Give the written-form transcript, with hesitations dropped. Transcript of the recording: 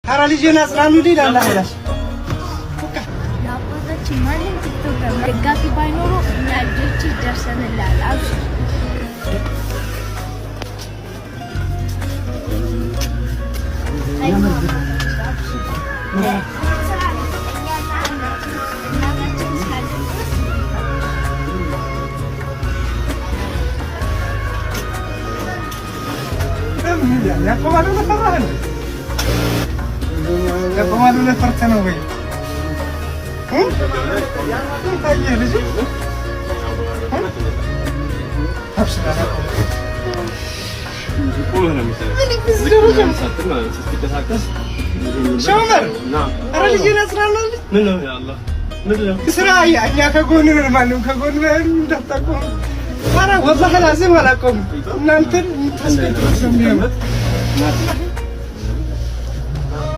ኧረ ልጄን አጽናኑልኝ። ላላ ላሽ ለአባታችን ማንም ቲክቶከር ደጋፊ ባይኖረው እኛ ልጆች ደርሰንልሃል። አብሽር። አይዞህ አባታችን፣ አብሽር። እናታችን እስካለን ድረስ። ያቆማሉ ብለህ ፈራህ እንዴ? ያቆማሉ ብለህ ፈርተህ ነው ወይ? ምን ታየህ ልጅ? አብሽር፣ አላቆምም። በዚህ ደረጃ ሸመር፣ ኧረ ልጄን አጽናናልኝ። ስራ እኛ ከጎን ነን። ማንም ከጎን ባይሆን እንዳታቆሙ። ኧረ ወላሂ ላዚም አላቆምም። እናንተን የምታስገድዱት ነው የሚሆነው።